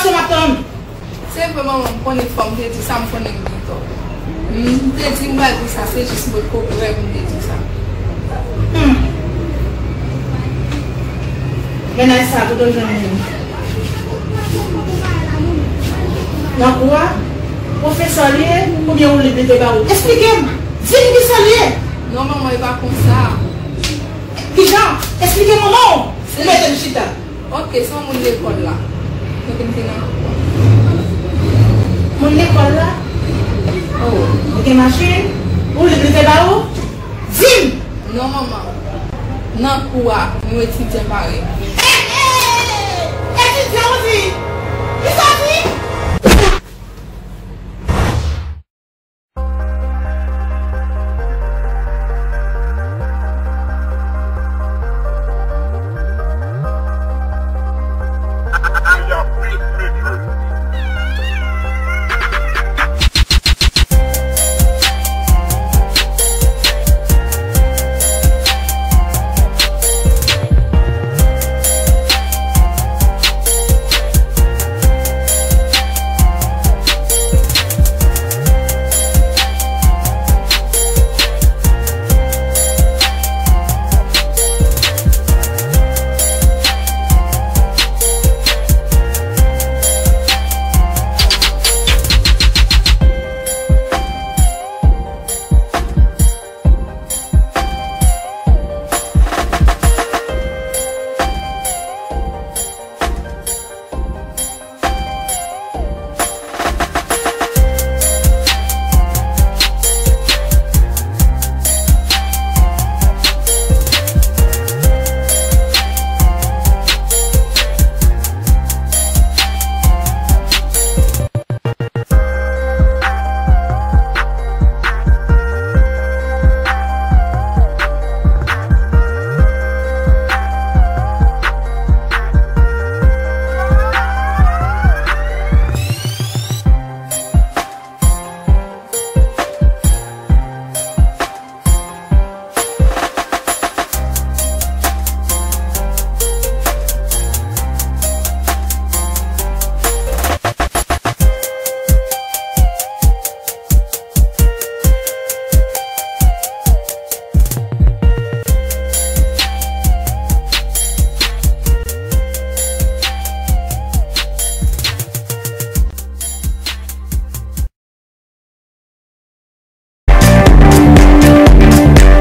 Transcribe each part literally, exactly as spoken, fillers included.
Sa w ap tann? Se vre, manman, m konnen fò m te di sa, m konnen m gen tò. M te di m pral di sa, se jis mwen ko prè m te di sa. Hmm. Mennaj sa, kote w jwenn li? Nan kou a? Pwofesè li ye, oubyen ou li te ba ou? Esplike m! Di m kisa l ye! Non, manman, e pa konsa. Kijan? Esplike manman w! Ou mete m chita. Ok, se yon moun lekòl la. Kote m te nan kou a. Moun lekòl la? Oh, ou gen machin? Ou li te ba ou? Di m! Non, manman. Nan kou a, nou etidyan parèy. Hey, hey! Etidyan, ou di? Kisa w di?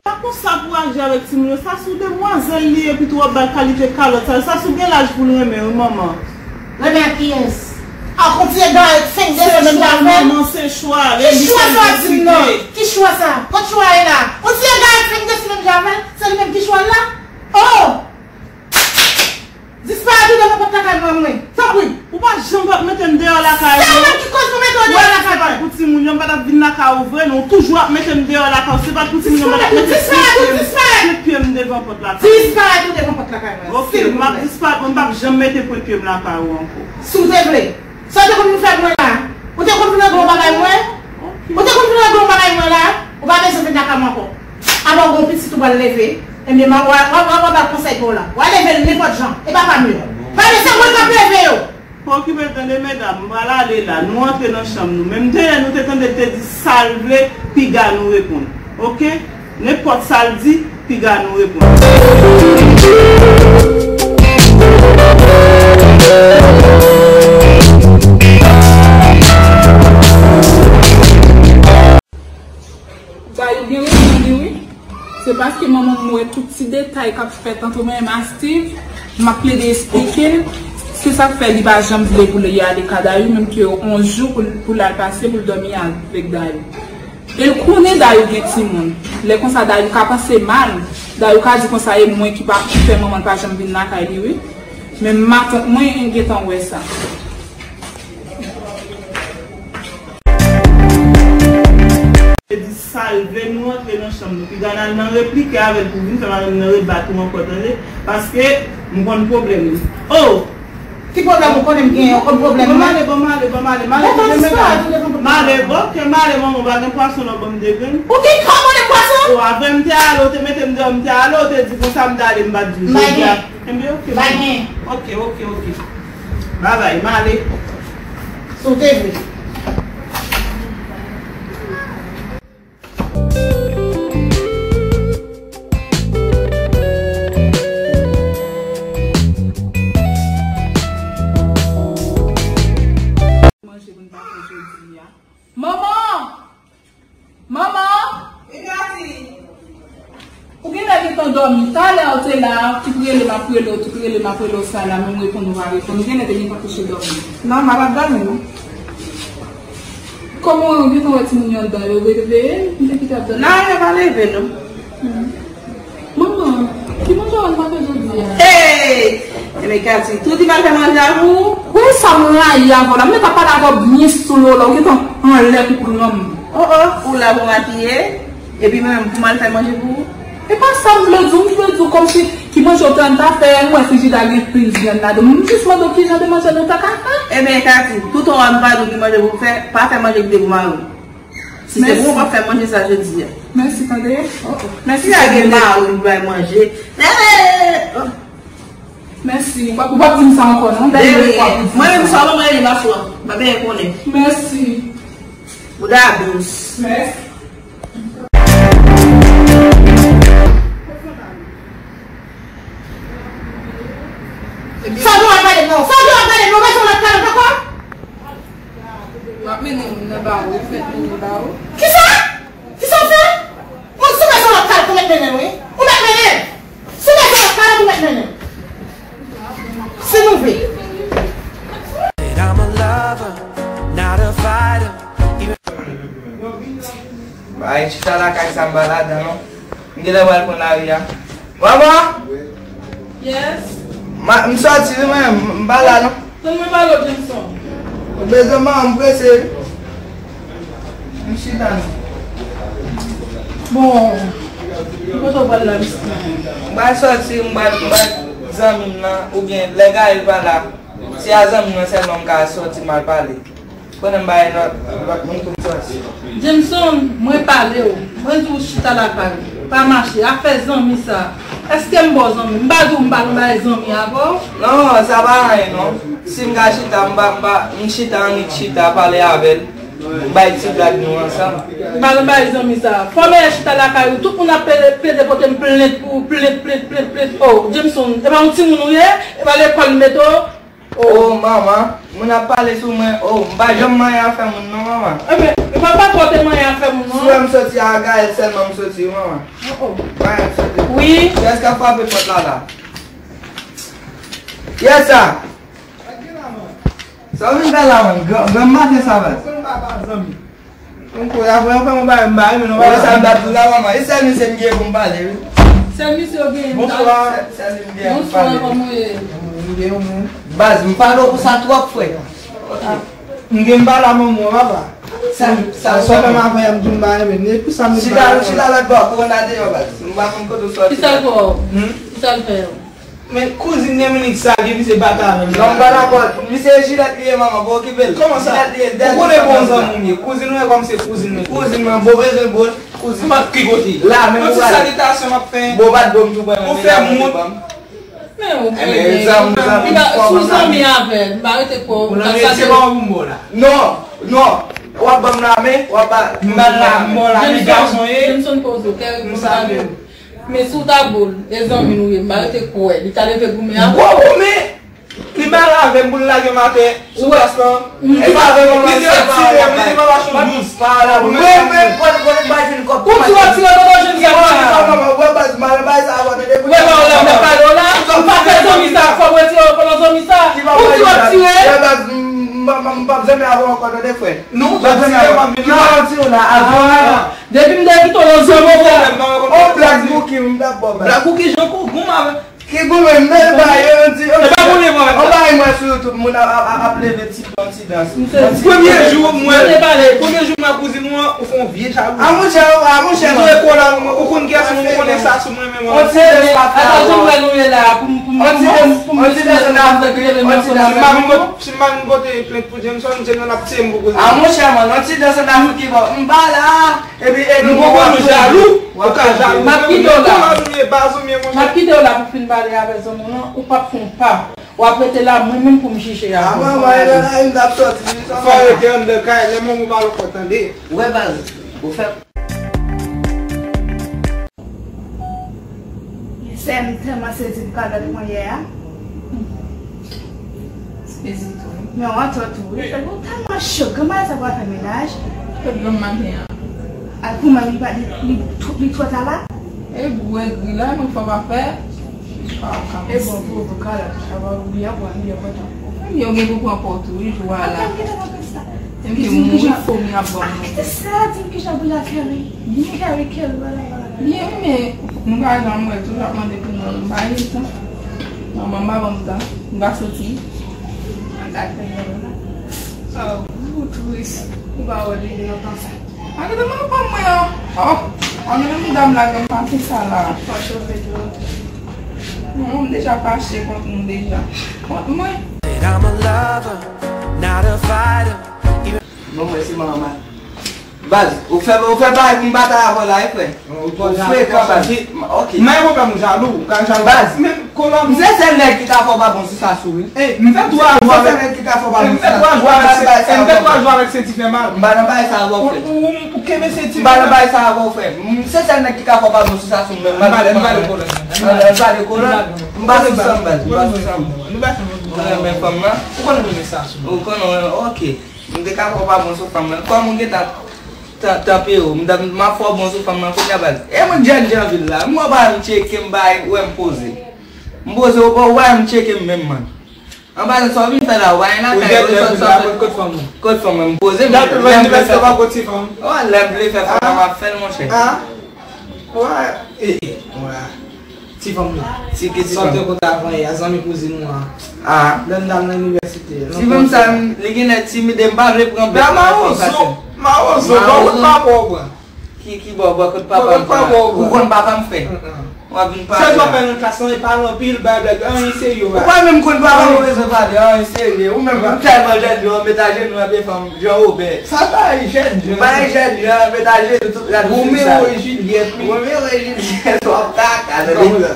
Pa konsa pou aji avèk timoun yo. Sa sou demwazèl li ye, epi tou w ap ba l kalite kalòt sa yo. Sa sou gen laj pou l renmen, wi, manman. Renmen ak kiyès? A, kontinye gade fenk desann menm jan avè l. Manman, se chwa l, e li fè l deside. Ki chwa sa w ap di m nan? Ki chwa sa? Kot chwa ye la? Kontinye gade fenk desann menm jan avè l. Se li menm ki chwa l la? Oh! Disparèt ou devan pòt lakay mwen, mwen. Tanpri. Ou pa janm p ap mete m deyò lakay ou. Se ou menm ki koz pou mete w deyò lakay mwen. Wè, se pa t pou timoun yo, m pa t ap vin lakay ou vre, non. Ou toujou ap mete m deyò lakay ou. Se pa t pou timoun yo, m pa t ap mete pwen pye m, pwen pye m devan pòt lakay ou. Disparèt ou devan pòt lakay mwen. Ok, m ap disparèt, mwen m p ap janm mete pwen pye m lakay ou ankò. Si w te vle. Sa w te konn vin fè mwen la? Ou te konn vin regle yon bagay mwen? Ou te konn vin regle yon bagay mwen la? Ou pa bezwen vin lakay mwen ankò. Apa w gen yon pitit ou pral leve, ebyen, w a, w a, w a, w a ba l konsèy pa w la. W a leve l nenpòt jan. E pa pa m yo. Paske se mwen k ap leve yo. Pa okipe l tande, medam, m pral ale la. Nou antre nan chanm nou. Menm te lè nou te tande l te di sa l vle, piga nou reponn. Oke? Nenpòt sa l di, piga nou reponn. Dayou gen rezon li wi. Se paske manman m wè tout ti detay k ap fèt ant mwen menm a Steve, m ap plede esplike l. Se sa k fè li pa janm vle pou l ale ka Dayou, menm ke yon jou pou l, pou l al pase, pou l dòmi avèk Dayou. E l konnen Dayou gen timoun. Lè konsa Dayou ka panse mal. Dayou ka di konsa e mwen ki pa, ki fè manman l pa janm vin lakay li wi. Men matant mwen gentan wè sa. Te di sa l vle, nou antre nan chanm nou. Piga n al nan replike avè l pou vin fè madanm nan rebat ou ankò, tande? Paske m konn pwoblèm li. Oh! Ki pwoblèm ou konnen m genyen? Ou konn pwoblèm mwen? Bon, m ale, bon, m ale, bon, m ale, m ale. Bon, m ale, bon, m ale, manman, pa gen pwason non, ban m de grenn. Ou ki kòmande pwason? O, avè m te ale, ou te mete m deyò, m te ale, ou te di konsa m t ale, m pa t di w. M pa gen. Ebyen, oke. M pa gen. Oke, oke, oke. Babay, m ale. Sote vre. Manje pou n pa fè jodi a. Manman! Manman! Wi, Kati. Ou genlè gentan dòmi. Talè ou te la, tout rele m ap rele w, tout rele m ap rele w sa la, men m reponn ou pa reponn. Ou genlè te gentan kouche dòmi. Non, m pa t ap dòmi, non. Kòman ou gentan wè timoun yo anndan, yo reveye? M te kite ap dòmi. Non, yo pa leve, non. Hmm. Manman, ki manje w pa fè jodi a? Hey! Ebyen, Kati, tou di m al fè manje a pou ou? Ou sa m rayi avè w la. M te ka pale avè w byen sou lo la. Ou gentan anlè kou pran m. Oh, oh, ou la pou makiye? Epi mwen menm pou m al fè manje pou ou? E pa sa m vle di w, m vle di w kòmsi ki manje w te ann ta fè, m wè frijida gen plis vyann ladan. M jis mande w kijan de manje nou ta ka fè. Ebyen, Kati, toutan w pa di w ki manje pou w fè, pa fè manje kite pou mari w. Si se pou ou, w ap fè manje sa jodi a. Mèsi, tande. Oh, oh. Mèsi, si a gen mari w bay manje. Eh, oh. Mèsi. Ou p ap, ou p ap di m sa ankò, non. De rien. Mwen menm, sa w mwen li la fwa. M pa byen konnen. Mèsi. Bouda dous. Mèsi. Sa w ap gade non? Sa w ap gade non? Mwen se yon lòt kalòt ankò? M ap mennen moun nan ba ou, ou fè tounen ba ou. Kisa? Kisa w fè? Mwen si w bezwen lòt kalòt ou mèt mennen l wi. Ou mèt mennen l. Si w bezwen lòt kalòt ou mèt mennen l. Si nou vle. I'm a lover, not a fighter. Even Bay chita lakay sa m pa ladan non. M genlè pral pran lari a. Manman! Yes. Ma, m sòti wi mwen, m pa la non. Tann mwen pale w Jameson. Ou bezwen manman m prese wi. M chita non. Bon, kote w pral la misye? M pral sòti, m pral, m pral zanmi m nan, oubyen lè Gaël pa la, se a zanmi m nan sèlman m ka sòti m al pale. Konnen m bay lòt, lòt moun pou m sòti. Jameson, mwen pale w. Mwen di w chita lakay ou. Pa mache. Afè zanmi sa. Èske m ba w zanmi? M pa di w m pa nan bay zanmi avè w? Non, sa pa anyen non. Si m ka chita, m pa, m pa, m chita, annik chita, pale avè l. M bay ti blag nou ansanm. M pa nan bay zanmi sa. Fò m chita lakay ou. Tout moun ap plede, plede pote m plent pou plent, plent, plent, plent. Oh, Jameson, e pa yon timoun ou ye? E pa lekòl m mete w? Oh, manman, moun ap pale sou mwen. Oh, m pa janm manyen afè moun non, manman. Ebyen, e pa, pa twò te manyen afè moun non. Si w wè m sòti a Gaël sèlman m sòti wi, manman. Oh, oh. Manyen m sòti. Wi. Kiyès k ap frape pòt la la? Kiyès sa? Sa w vin fè la, man? Gran, gran maten sa, baz. Mwen kwè apre yon fè mwen bay, m bay, men non. Wè sa m t ap di w la, manman. E sèl misye m gen pou m pale, wi. Sèl misye w genyen. Bonswa. Sèl, sèl li m genyen pou m pale. Bonswa, kòman w ye? M gen yon moun. Baz, m pale w pou sa twòp, frè. M gen m pale a manman w, papa. Sa, sa, sa fè m avè m di m pa renmen. E pou sa m chita, chita lòt bò, kowona deyò, baz. M pa konn kote w sòti. Kisa l fè w? Hmm? Kisa l fè w? Men kouzin Dominique sa, gen misye bata avè m. Non, m pa dakò. Misye jilèt li ye, manman, pa okipe l. Kòman sa? Jilèt li ye, ou konnen bon zanmi m ye. Kouzin ou ye kòm se kouzin mwen. Kouzin mwen, bon bezwen bon. Kouzin. M ap ki kote? La, men yon ti salitasyon m ap fè. Bon, bat bon, m tou pran. Ou fè moun. Men ou konnen. Sou zanmi avè l, m pa rete kwè w. Ou nan rete pa w pou m bon la. Non, non. W ap ban m la men, w ap ba. M ba l la men, bon la men gason ye. Jameson poze w, kè reponn sa. Men si w ta bo l, e zanmi nou ye, m pa rete kwè. Li ta leve goumen avè w. Gwo goumen! Li mal avè m pou l lage m atè sou plas lan. E pa avè m, li te retire m, li te mande yon douz. Mwen menm, mwen, mwen, mwen, mwen, mwen, ou ti retire tonton Jezi a. Wè, baz, mal bay sa avè m, depi. Wè, non, la, m ap pale w la. Ou pa fè zanmi sa, fò m retire w nan zanmi sa. Ou ti retire. Wè, baz, m, m, m, m p ap zanmi avè w ankò, tande, frè. Non, ou pa retire, m ap vin la. Ki pa retire w la, avè w la. Depi m te kite w nan zanmi sa. On blag Bouki, m t ap ba w blag. Blag Bouki, jan kou goumen avè. Ki goumen, m te ba yo yon ti, yon ti, yon bagay mwen sou YouTube, moun ap, ap, ap, ap leve ti, yon ti dans. Premye jou, mwen, premye jou mwen kouzin ou an, ou fè yon vye jalou. A monchè, a monchè. Ou jwe kola, ou konn kiyès mwen, ou konnen sa sou mwen menm. On ti dans pa fè. Atansyon, mwen nou ye la, pou m, pou m On ti dans, on ti dans an Afrik, on ti dans an Afrik. Si m pa vin pote plent pou Jameson, se nan l ap tiye m pou koze. A monchè, man, on ti dans an Afrik ki bon. M pa la, epi e nou konprann nou jalou, ou ka jalou. M ap kite w la. M ap kite w la pou fin pale avè zanmi w lan, ou p ap fè yon pa. W ap rete la, mwen menm pou m jije a. A manman, e la, la, m t ap sòti. Fò rete anndan kay, lè manman w pa lòk tande. Ou wè baz, ou fè. Sè m tèlman sezi pou kalòt mwen yè a. Sezi tou. Men w antò tou wi. Ou tèlman cho, granmay sa pral fè mennaj. Kot granm maten an? Al pou mwen, li pa, li, li, li twò ta la. E bwè gri la, mwen fò pa fè. E bon, pou, pou kalòt, sa va oubli ankò, li enpòtan. Yo gen pou pran pòt tou, wi, jou a la. Anpil ki ta konn sa. Epi di m ki jan. Fomi ap ban mwen. Kite sa, di m ki jan pou la Kerry. Byen Kerry, Kerry, wala, wala. Byen, men nou pa janm wè, toujou ap mande pou nou, nou pa gen tan. Manman m pa ban m tan, m pa soti. An ka fè yon la. Ah, ou tris. Ou pa wè li gen lontan sa. A, gade manman mwen an. Oh, an nou menm dam la gen pati sa la. Fò chofe tou. Non, m deja fache kont nou deja. Kont mwen. I'm a lover, not a fighter. Bon, mwen se manman. Baz, ou fè, ou fè bagay pou m batay avè w la, wi, frè. Ou frekan, baz. Ok. Men pwoblèm ou jalou, ou ka jalou. Baz, men kolòm. M se sèl nèg ki ka fè w pa bon sou sa sou, wi. M fè twa jou avèk, m fè twa jou avèk, m fè twa jou avèk senti fè mal. M pa nan bagay sa avè w, frè. Ou, ou, ou kenbe senti fè mal. M pa nan bagay sa avè w, frè. M se sèl nèg ki ka fè w pa bon sou sa sou, men m pa de kolòn. M pa de kolòn. M pa sou sa, baz. M pa sou sa. Ou renmen fanm nan? Ou konn renmen sa sou. Ou konn, ok. M te ka fè w pa bon sou fanm nan. Kòm ou gentan tan-, tanpere w, m t ap, m ap fè w bon sou fanm nan kounye a, baz. E moun jèn jan vil la, m wè w pa janm tcheke m, bay, wè m poze. M poze, ou pa, ou pa janm tcheke m menm, man. An pasan, sa w vin fè la, ou pa gen lakay, ou sòt, sòt. Kot fanm nan? Kot fanm nan? M poze, m lè m vle fè fanm. Oh, lè m vle fè fanm nan, m ap fè l, monchè. Ah. Wè, e, e, wè. Ti fanm nan. Ti ki ti fanm? Sa w te konn avan yè a, zanmi kouzin ou an. Ah. Lè n t al nan inivèsite. Ti fanm sa, li genlè timid e m pa vle pran bèt nan fanm sa. Mawozo, mawozo, bò kote papa w pran. Ki, ki bò, bò kote papa m pran? Ou konn papa m, frè? W ap vin pale la. Sèl sa w fè nan klas lan, e pale anpil, bay blag, anyen serye w pa. Ou pa menm konn papa m, ou bezwen pale, anyen serye. Ou menm, ou tèlman jèn, ou met ajenou nan pye fanm. Jan Wobè. Sa pa jèn jan. Ou pa jèn jan, met ajenou tout rad ou fin sa. Romeo e Juliet, wi. Romeo e Juliet, w ap kaka, tande.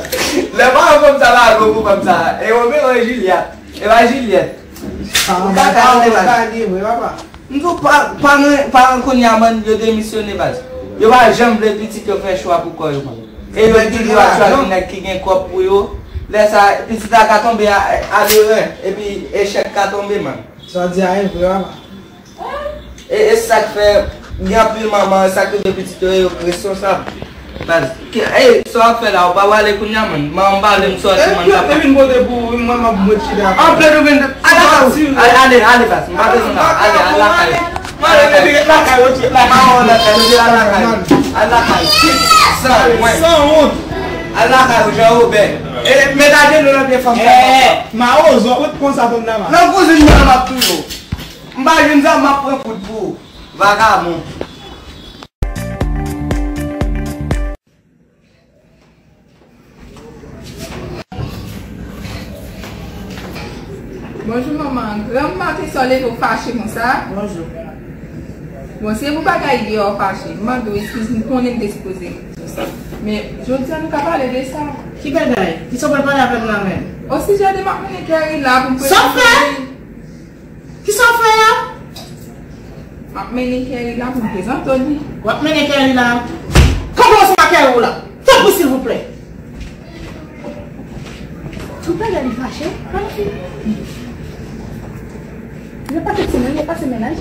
Lè pa yon fanm sa pa gwo pou fanm sa. E Romeo e Juliet. E pa Juliet. Ou kaka, tande, baz. M di w pa, paran, paran kounye a, man, yo demisyone, baz. Yo pa janm vle pitit yo fè chwa pou kò yo, man. E yo di yo ap chwazi nèg ki gen kòb pou yo. Lè sa, pitit la ka tonbe a, a lerè, epi echèk ka tonbe, man. Sa w di a e vre, papa. E, e sa k fè gen anpil manman, sa k rive pitit yo, yo responsab. Baz, ki, e, sa w ap fè la, ou pa prale kounye a, man. Manman m pa vle m sòti, man. Epi, epi m pote pou ou, mwen, m ap mwen chita. Anpil ou vin, ale, ale, ale, ale, baz, m pa bezwen la, ale, ale lakay ou. Mwen, ale, mete lakay ou, tout lakay. Mwen, ale lakay ou, ale lakay ou. Al lakay ou, Jan Wobè. E, met ajenou nan pye fanm sa. Mawozo, ou t konsa tonn nan ma. Nan kouzin mwen, m ap touye w. M pa jwenn zam, m ap pran kout pou ou. Vagabon. Bonjou, manman. Granm maten sa w leve w fache konsa? Bonjou. Bon, se pou bagay yè w fache. M mande w eskiz, m konnen m te sipoze di w sa. Men, jodi a nou ka pale de sa. Ki bagay? Kisa w pral pale avè m la menm? Osijè de m ap mennen Kerry la pou m prezante li. Sa w fè? Kisa w fè a? M ap mennen Kerry la pou m prezante w li. W ap mennen Kerry la? Kanpe ansanm ak Kerry w la. Tanpri, silvouplè. Tout bagay li fache, pa nan fini. Li pa fè timoun, li pase mennaj.